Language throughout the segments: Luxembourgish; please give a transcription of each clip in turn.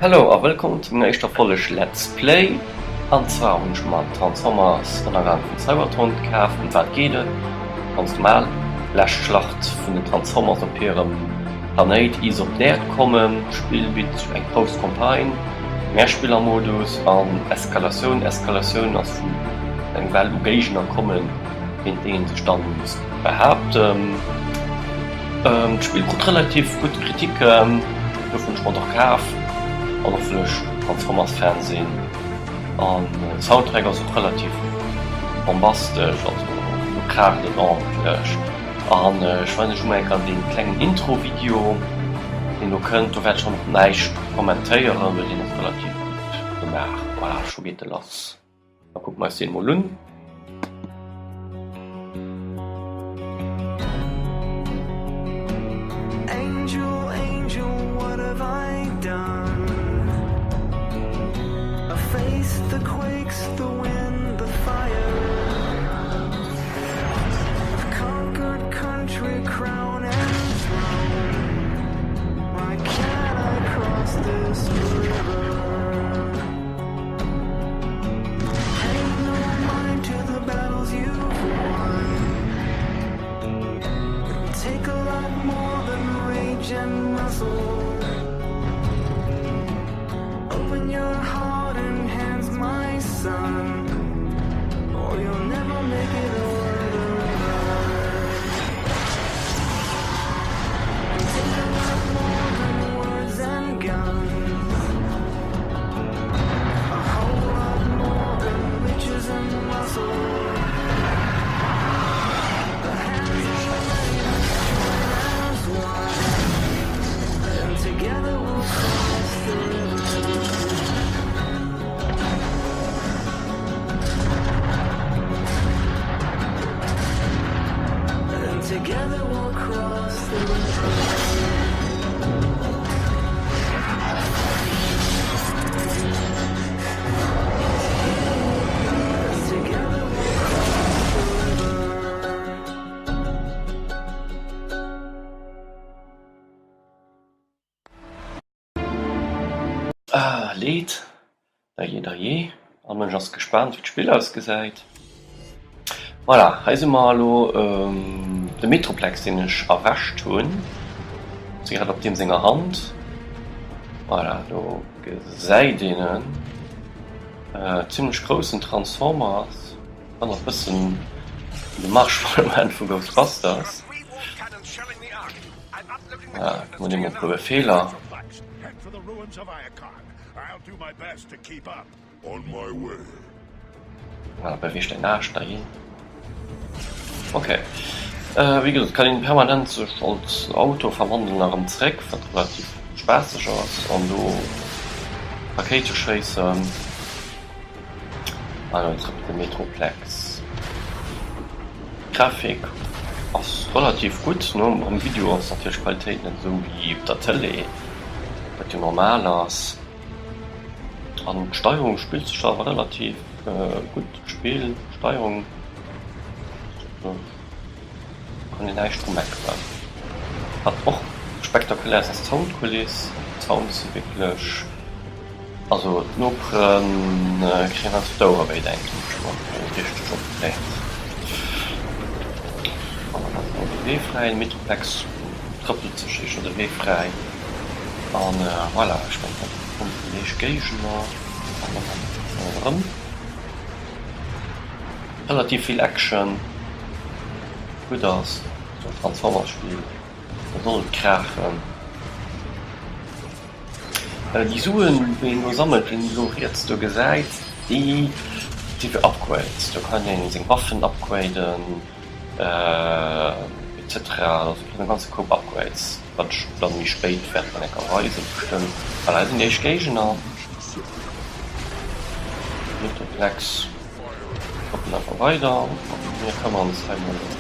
Hello a wëllkomm zu menger éischter Folleg Let's Play. An zwar hunn ech mer Transformers Ënnergang vun Cybertron kaf. Ëm wat geet et? Ganz normal, lescht Schlacht vun den Transformers op hirem Planéit ier se op d'Äerd kommen. D'Spill bitt eng grouss Campagne, Mehrspielermodus an Eskalatioun. Eskalatioun ass wou eng Well u Géigner kommen, géint déi een sech dann muss behaapten. D'Spill krut relativ gutt Kritiken, dofir hunn ech mer et och kaf, an och well ech Transformers Fan sinn. An den Soundtrack ass och relativ bombastesch, also do kraacht et ordentlech. An ech weisen iech emol eng Kéier dee klengen Intro Video deen do kënnt, do wäert ech och nach näischt kommentéieren, well deen ass relativ gutt gemaach. Voilà, scho geet e lass. Da kucke mer eis deen emol un. Angel, angel, what have I done? I face the quakes, the wind, the fire. I've conquered country, crown and throne. Why can't I cross this river? Together we'll cross the river. Ah, Leed, dajee dajee, all Mënsch ass gespaant wéi d'Spill ausgesäit. Voilà, hei si mer elo de Metroplex deen ech erwächt hunn, si grad op deem senger Hand. Voilà, do gesäit een en zimmlech groussen Transformer ass, erënnert bëssen un de Marshmallow-Man vu Ghostbusters. Ah, gi mer deem mol e puer Befeeler. Ah, beweegt däin Aarsch dahin. Ok. Wéi gesot, kann een permanent sech als Auto verwandelen a rëm zréck, wat relativ spaasseg ass, an do Rakéite schéissen. Ah, lo trëppelt de Metroplex. D'Grafik ass relativ gutt, ne? Am Video ass natierlech d'Qualitéit net esou wéi op der Tëlee, wat jo normal ass. An d'Steierung spillt sech awer relativ gutt, d'Spill Steierung kann een näischt dru meckeren. Wat och spektakulär ass, ass d'Soundkuliss. D'Sounds si wierklech, also d'Nopere kréien eis d'Ouere wéi denken ech mer, wann een richteg opdréint. An dann ass och de Wee fräi, de Metroplex trëppelt sech jo scho de Wee fräi. An voilà, ech mengen dat kommt déi éischt Géigner an dann erëm relativ vill Action. Gutt ass esou en Transformers Spill, da soll et kraachen. Déi Suen déi een do sammelt, déi een elo riets do gesäit, déi si fir Upgrades. Do kann een seng Waffen upgraden etc. Also et ginn e ganze Koup Upgrades. Wat ech dann méi spéit wäert dann enker weisen bestëmmt. Voilà, hei sinn déi éischt Géigner. Metroplex trëppelt einfach weider. Mir këmmern ons hei mol ëm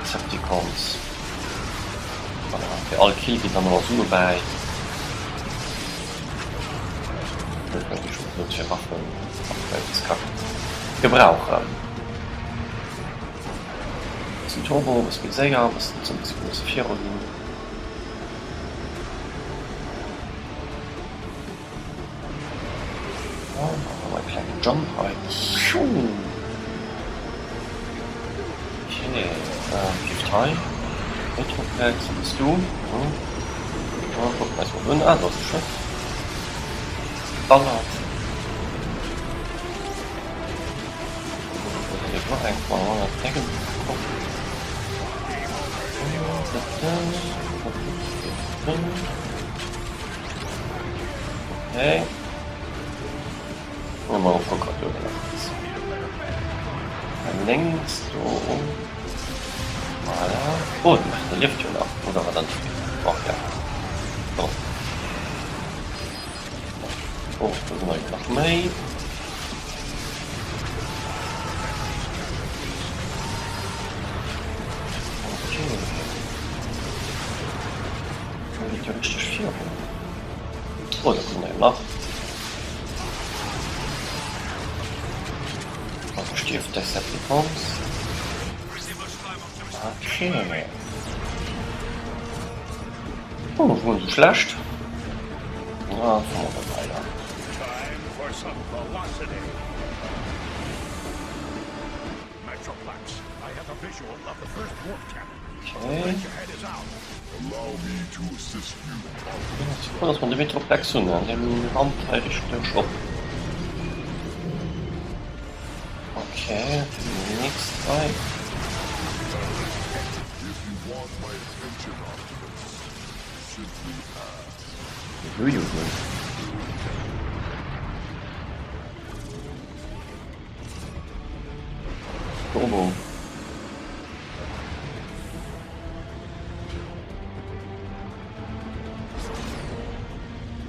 Decepticons. Voilà, fir all Kill geet dann och Sue bäi. Wéi scho gesot, fir Waffen, Upgrades ka gebrauchen. Bëssen Turbo, bësse méi séier, bëssen ze bësse viru ginn. Jump hei. Pfiou. Okay, Gift hei. Metroplex, wat bass du? Hm. Ah, kucken eis mol un. Ah, do ass e Schëff. Ballert. Okay. Mal gucken, ob do nach ass. Lénks do. Voilà. Oh, de lieft jo nach. Oder war dat? Och ja. Oh. Oh, do sinn der jo nach méi. Okay. Do geet jo richteg virun. Oh, do kommen der jo nach. Also stierft Decepticons. Okay. Oh, guer net sou schlecht. Na, fuere mer weider. Okay. Cool, dass mer de Metroplex hunn, dee rammt hei richteg op. Okay, nächst hei. Uiuiui. Turbo.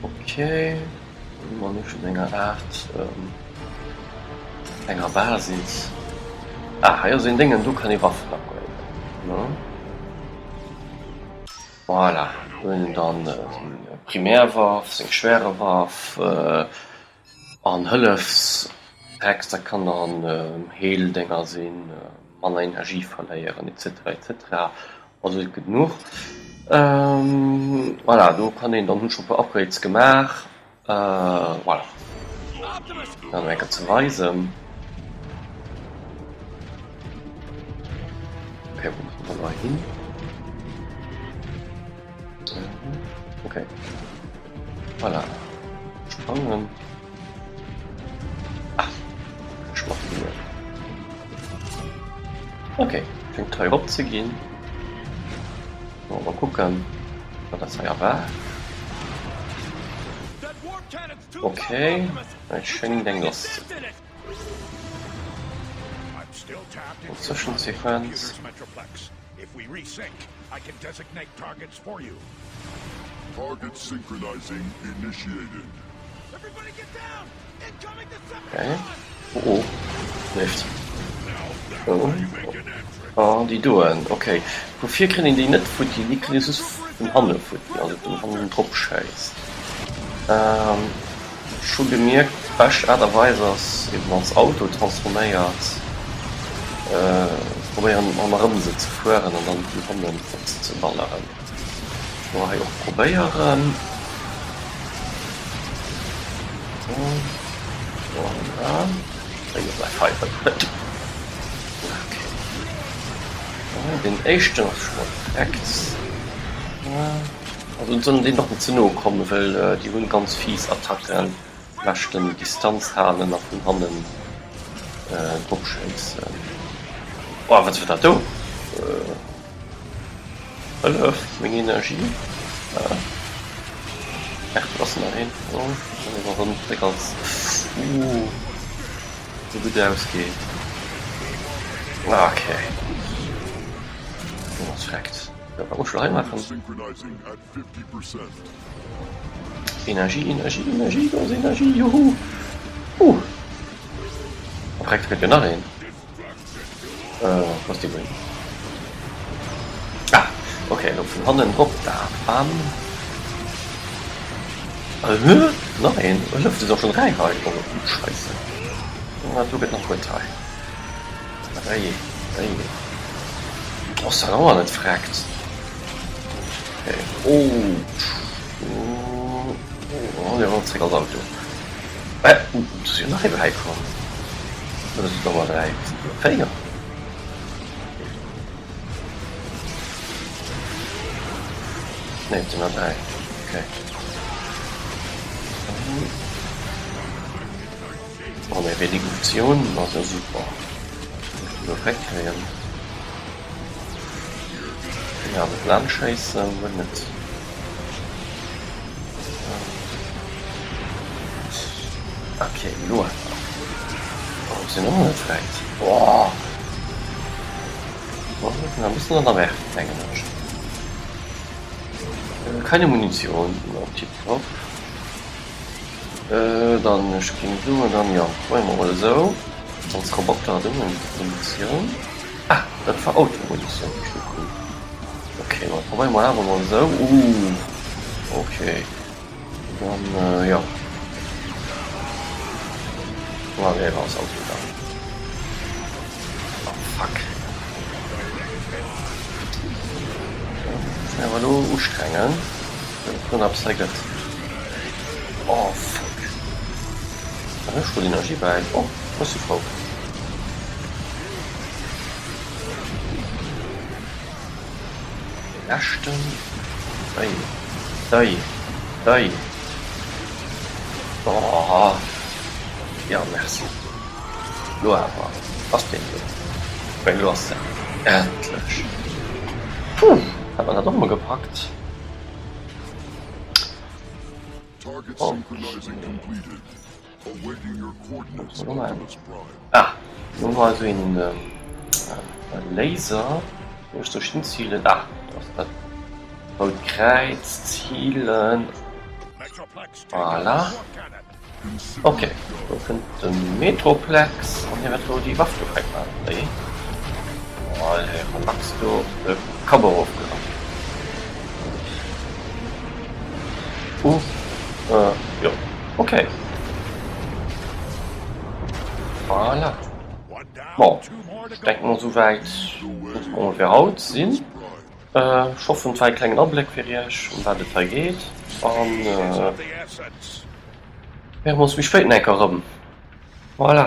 Okay, man hu schon enger Art ähm, enger Basis. Ah, hei ass een Déngen, do kann ee Waffen upgraden. Ne? Voilà, do hunn een dann seng Primärwaff, seng schwere Waff an Hëllefspacks, dat kann dann Heeldénger sinn, manner Energie verléieren etc etc. Also et gëtt genuch. Voilà, do kann een dann, hunn ech scho e puer Upgrades gemaach. Voilà. Dann eng Kéier ze weisen. Okay, wo muss man da hin? Okay. Voilà. Sprangen. Ah, ech mat mir. Okay, schéngt hei erop ze ginn. Mal kucken, wat dat hei erwaart. Okay, et schéngt eng lass ze ginn. Zwischensequenz. Okay. Oh oh. Leeft. Oh. Oh, déi doen. Okay. Vu vir kritt een déi net futti, déi kritt ee just vun hanne futti, also vun hannen drop schéisst. Ähm, ech hu gemierkt, d'bescht Aart a Weis ass eben als Auto transforméiert, äh, probéieren ronderëm se ze fueren an dann vun hannen fort ze balleren. Mer hei och probéieren. Den éischten ass scho mol perfekt. Also et sollen deenen och net ze no kommen, well déi hunn ganz fies Attacken. Beschten Distanz halen a vun hannen drop schéissen. Oh, wat war dat do? Hëllef, meng Energie. Ach, do ass nach een. Oh, dann ass erëm zréck als. Uh, sou gutt ausgeet. Okay. Deen ass vreckt. Wat muss ech hei maachen? Energie, Energie, Energie, do ass Energie, juhu! Uh! Oh, vreckt, do gëtt jo nach een. Wou ass dee wuel? Ah, ok, elo vun hannen drop, da, bam. Hä? Nach een? Oh, Lëft, et sinn och schonn 3 hei. Oh, Scheisse. Ah, do gëtt nach gutt hei. Oje, oje. Ass dat och net vreckt? Okay. Oh, oh, oh, oh, zréck als Auto. Äh, do ass jo nach ee bäikomm. Dat ass Nummer 3, 4. Nee, et sinn der 3. Okay. Oh nee, Reduktion ass jo super. Elo wegkréien. Ja, net laang schéissen, wëll net. Okay, elo awer. Oh, ech sinn ëmmer net wäit. Boah. Oh, da müssen wir nach werfen, mengen ech. Äh, keine Munition. Oh, tipptopp. Äh, dann ech ging soen, dann ja, probieren wir mal esou. Als Roboter hat ëmmer Munitioun. Ah, dat war Automunitioun, déi ech do krut. Okay, ma probéiere mer awer mol esou. Uh, okay. Dann, äh, jo. Ma nee, war ass Auto da. Oh, fuck. Muss mir awer elo ustrengen, datt et eppes hei gëtt. Oh, fuck. Ech krut Energie bäi. Oh, ech si frou. Leschten. Dei. Dei. Dei. Oh. Ja, merci. Lo awer. Ass deen do? Wéi lo ass den? Endlech. Puh, hat man dat och mol gepackt. Ah, do war esou een Laser, wou ech soll hinzilen. Ah, do ass dat rout Kräiz, zilen. Voilà. Ok, do kënnt de Metroplex an hie wäert elo déi Waff do fräi maachen. Wéi? Allez, relax do, de Kapp erofgerappt. Uh, äh, jo, ok. Voilà. Bon, ech denken mol souwäit muss mer mol fir haut sinn. Ech hoffen et war e klengen Abléck fir iech ëm wat et hei geet an héiere mer ons méi spéit nach eng Kéier erëm. Voilà.